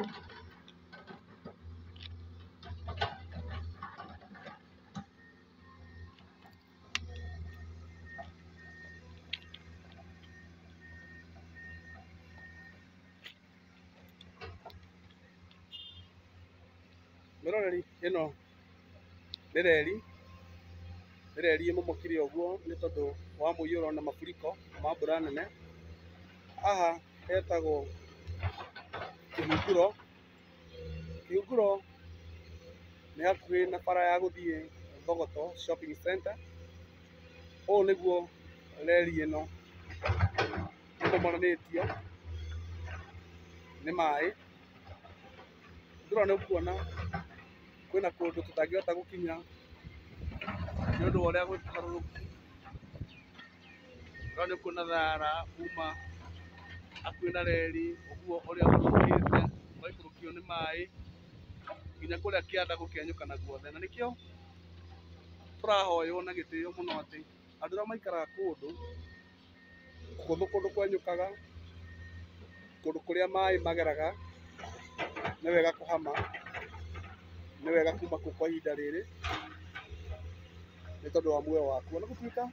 Mwĩroreri, ĩno nĩ reri, nĩ reri ĩmomokire ũguo nĩ tondũ wa mũiyũro na mafuriko ma mbura nene. Haha hetagwo Kĩhunguro. Kĩhunguro nĩ hakuhĩ na bara ya gũthiĩ Thogoto Shopping Center. Ũũ nĩguo reri ĩno ĩmomoranĩtio nĩ maĩ. Ndũrona nĩ ũkuona kwĩna kũndũ tũtangĩhota gũkinya nĩ ũndũ wa ũrĩa gwĩ kũharũrũku. Ndũrona nĩ ũkuona thara uma hakuhĩ na reri ũguo ũrĩa ũharũrũkĩte ũgaikũrũkio nĩ maĩ nginya kũrĩa kĩanda gũkenyũkana guothe. Na nĩkĩo tũrahoywo na gĩtĩo mũno atĩ andũ arĩa maikaraga kũndũ kũhũthũ, kũndũ kwenyũkaga, kũndũ kũrĩa maĩ mageraga, nĩ wega kũhama, nĩ wega kuma kũu kwa ihinda rĩrĩ nĩ tondũ wa muoyo waku. Ona gũtuĩka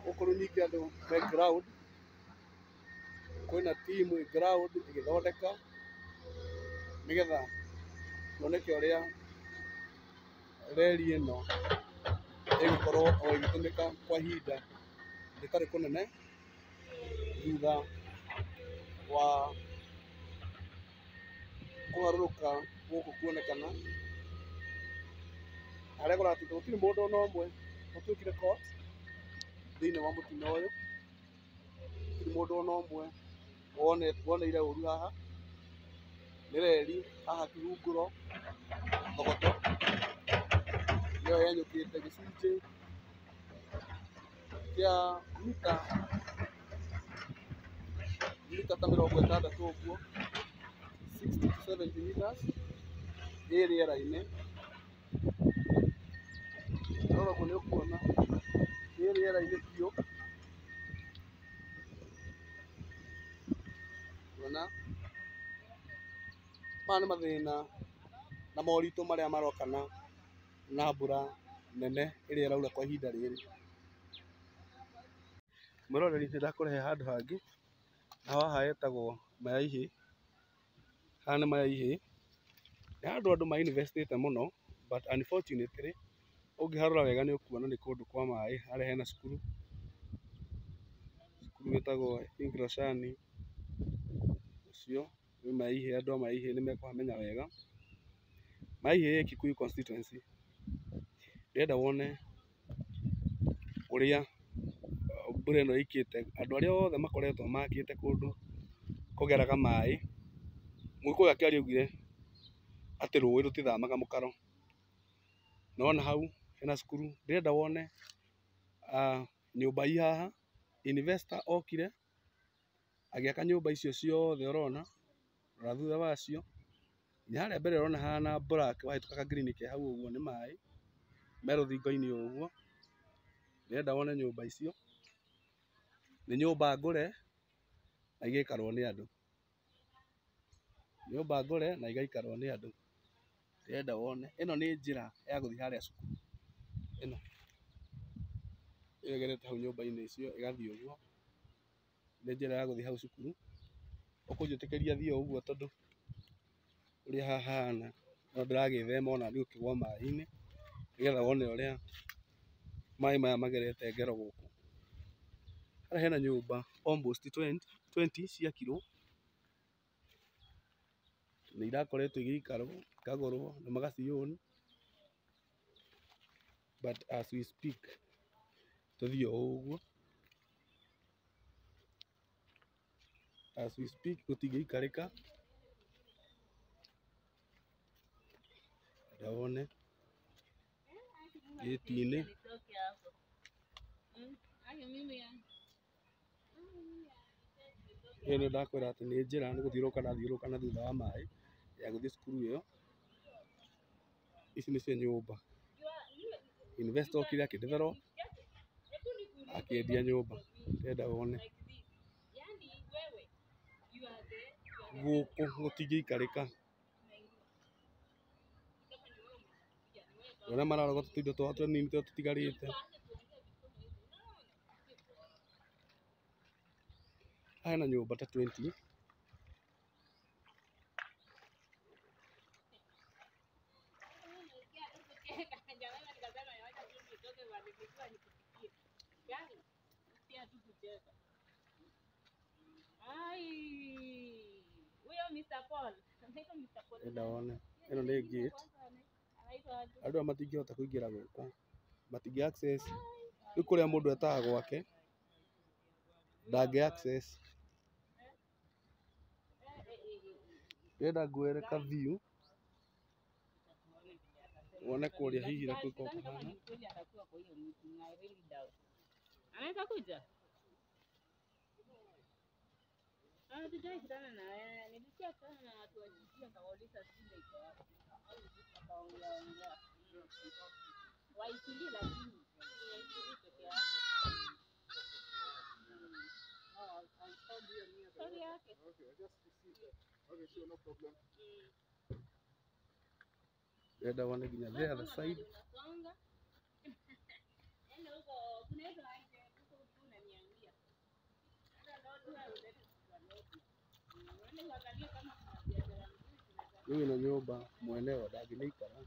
gũkũ rĩu ningĩ andũ me ground, kwĩna team ĩ ground ĩgĩthondeka nĩgetha kuoneke ũrĩa reri ĩno ĩgũkorwo o ĩgĩtũmĩka kwa ihinda rĩtarĩ kũnene thutha wa kũgarũrũka gũkũ kuonekana. Harĩa kũratuĩka gũtirĩ mũndũ ona ũmwe ũtuĩkire caught thĩinĩ wa mũtino ũyũ, gũtirĩ mũndũ ona ũmwe woneire ũru haha. Nĩ reri haha Kĩhunguro Thogoto nĩyo yenyũkĩte gĩcunjĩ kĩa mita mita ta 60 ũguo, 60 to 70 meters ĩ rĩera-inĩ. Ũrora ũguo nĩ ũkuona ĩ rĩera-inĩ biũ. Kuona maya nĩ mathĩna na moritũ marĩa marokana na mbura nene ĩrĩa ĩraura kwa ihinda rĩrĩ. Mwĩroreri, nĩ ndakũrehe handũ hangĩ, na haha hetagwo Mayaihĩ. Haha nĩ Mayaihĩ, nĩ handũ andũ ma invest ĩte mũno, but unfortunately ũngĩharora wega nĩ ũkuona nĩ kũndũ kwa maĩ. Harĩa hena cukuru, cukuru wĩtagwo I think Roshani, ũcio nĩ Mayaihĩ, andũ a Mayaihĩ nĩ mekũhamenya wega. Mayaihĩ ĩ Kikuyu constituency. Ndĩrenda wone ũrĩa mbura ĩno ĩkĩte andũ arĩa othe makoretwo makĩte kũndũ kũgeraga maĩ. Mũgĩkũyũ akĩaria augire atĩ rũĩ rũtithamaga mũkaro. Nĩwona hau hena cukuru. Ndĩrenda wone nyũmba i haha, investor okire agĩaka nyũmba icio ciothe ũrona, rora thutha wacio, nginya harĩa mbere ũrona hahana black wahĩtũka ka green ke hau ũguo nĩ maĩ me rũthingo-inĩ ũguo. Ndĩrenda wone nyũmba icio, nĩ nyũmba ngũre na igaikarwo nĩ andũ, nyũmba ngũre na igaikarwo nĩ andũ. Ndĩrenda wone ĩno nĩ njĩra ya gũthiĩ harĩa cukuru, ĩno ĩyo ĩgerete hau nyũmba-inĩ icio ĩgathiĩ ũguo, nĩ njĩra ya gũthiĩ hau cukuru. Ũkũnjĩtĩkĩria thiĩ o ũguo tondũ ũrĩa haha hahana no ndĩragĩthema ona niĩ gũkĩgwa maĩ-inĩ, nĩgetha wone ũrĩa maĩ maya magerete ngero gũkũ. Harĩa hena nyũmba almost 20 ciakirwo, nĩ irakoretwo igĩikarwo, ikagũrwo na magaci own, but as we speak tũthiĩ o ũguo, as we speak gũtingĩikarĩka. Enda wone gĩti-inĩ. Ĩyo nĩ ndakwĩra atĩ nĩ njĩra nĩ gũthiũrũrũka ndathiũrũrũka na thutha wa maĩ ya gũthiĩ cukuru ĩyo. Ici nĩcio nyũmba investor okire akĩ develop akĩendia nyũmba. Ndĩrenda wone. Gũkũ gũtingĩikarĩka. Arĩa mararogota tũindo twao tũnini tũrĩa tũtigarĩte. Haha hena nyũmba ta 20. Enda wone ĩno nĩ gate, andũ aya matingĩhota kũingĩra gũkũ, matingĩ access, rĩu kũrĩa mũndũ etaga gwake ndangĩ access. Ndĩrenda nguoere ka view wone kũrĩa hihi nakuo ũkoragwo kũhana. Anaweza kuja? Hatujai kutana na wewe. Nilisikia kutana na watu wa GT akawauliza shule iko wapi. Wakaongea ongea. Waikili lakini Waikili peke yake. Story yake. Ndĩrenda wone nginya the other side. Unasonga. Enda huko kuna hizo item huko ulikuwa unaniambia. Hata leo ulete kwa leo. Uende uangalie kama kuna biashara nzuri tunaweza Rĩu ĩno nyũmba mwenewe ndangĩmĩikara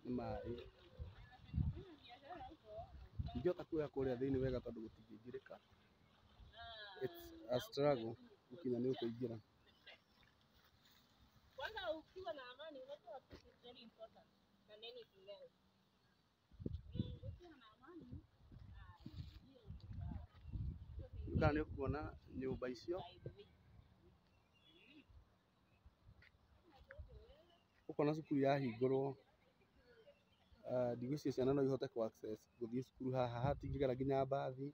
nĩ maĩ. Ndingĩhota kuoya kũrĩa thĩinĩ wega tondũ gũtingĩingĩrĩka. It's a struggle gũkinya nĩ ũkũingĩra. Kwanza ukiwa na amani, unajua peace is very important than anything else. Ukiwa na amani, hiyo uko sawa. Rĩu kana nĩ ũkuona nyũmba icio, By the way. Ũkona cukuru yahingũrwo, ndigwĩciria ciana no ihote kũ access gũthiĩ cukuru haha hatingĩgera nginya mbathi.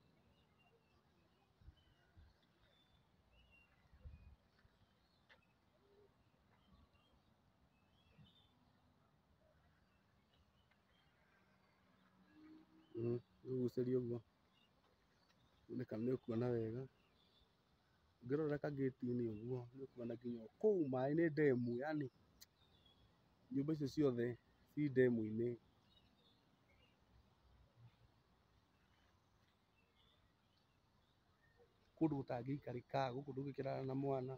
Ngũgucĩrie ũguo wone kana nĩ ũkuona wega. Ũngĩrora kagĩti-inĩ ũguo nĩ ũkuona nginya kũu maĩ nĩ ndemu, yaani nyũmba icio ciothe ci ndemu-inĩ. Kũndũ gũtangĩikarĩka, gũkũ ndũngĩkĩrara na mwana.